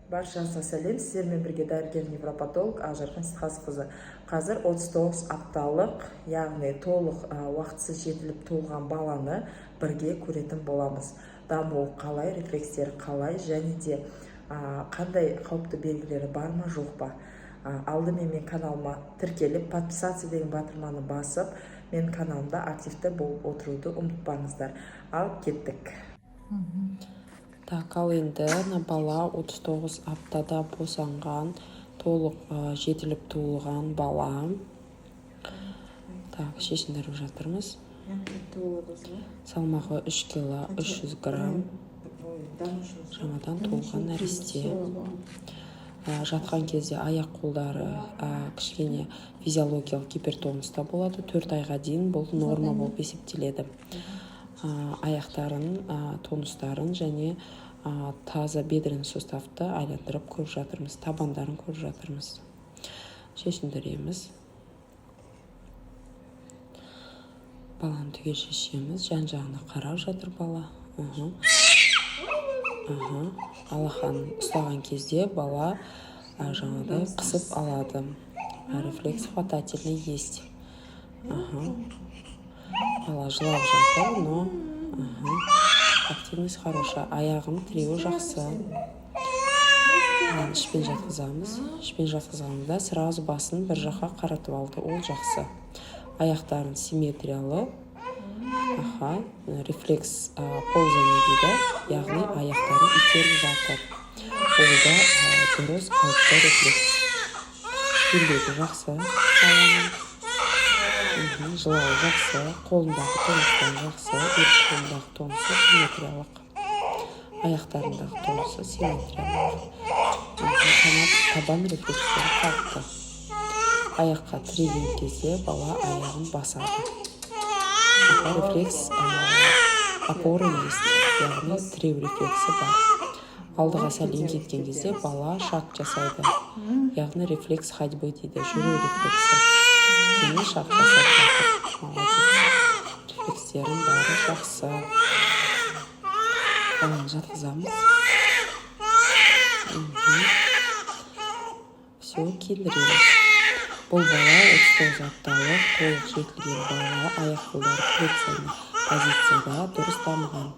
Баршаңызға сәлем! Сіздермен бірге дәрігер невропатолог Ақжарқын Сейтқазықызы. Қазір 39 апталық, яғни толық уақытсыз жетіліп туылған баланы бірге көретін боламыз. Дамуы қалай, рефлекстері қалай және де қандай қауіпті белгілері бар ма, жоқ па? Алдымен мен каналыма тіркеліп, «Подписаться» деген батырманы басып, менің каналымда активті болып отыруды ұмытпаңыздар. Ал кеттік. Так, ал енді мына бала 39 аптада босанған, толық жетіліп туылған бала. Так, шешіндіріп жатырмыз. Салмағы 3 кило 300 грамм. Жаңадан туылған нәресте. Жатқан кезде аяқ қолдары кішкене физиологиялық гипертонуста болады. 4 айға дейін бұл норма болып есептеледі. Аяқтарын тонустарын және тазобедренный суставты айландырып көріп жатырмыз, табандарын көріп жатырмыз. Шешіндіреміз баланы, түгел шешеміз. Жан жағына қарап жатыр бала. Аха, алақанын ұстаған кезде бала жаңағыдай қысып алады. Рефлекс хватательный есть. Аха, бала жылап жатыр, но аха, активность хорошая. Аяғын тіреуі жақсы. Баланы ішпен жатқызамыз. Ішпен жатқызғанда сразу басын бір жаққа қаратып алды, ол жақсы. Аяқтарын симметриялы. Аха, рефлекс ползания дейді, яғни аяқтарын итеріп жатыр. Ол да дұрыс, қалыпты рефлекс. Еңбегі жақсы баланың. Жылауы жақсы, қолындағы тонустар жақсы. Екі қолындағы тонусы симметриялық, аяқтарындағы тонусы симметриялық. Табан рефлекстері қалыпты. Аяққа тіреген кезде бала аяғын басады. Рефлекс опоры есть, яғни тіреу рефлексі бар. Алдыға сәл еңкейткен кезде бала шаг жасайды, яғни рефлекс ходьбы дейді, жүру рефлексі. Міне, шаг жасап жатыр, молодец. Рефлекстерінің бәрі жақсы. Баланы жатқызамыз. Все, киіндіреміз. Бұл бала 39 апталық, толық жетілген бала. Аяқ қолдары флексияны позицияда, дұрыс дамыған.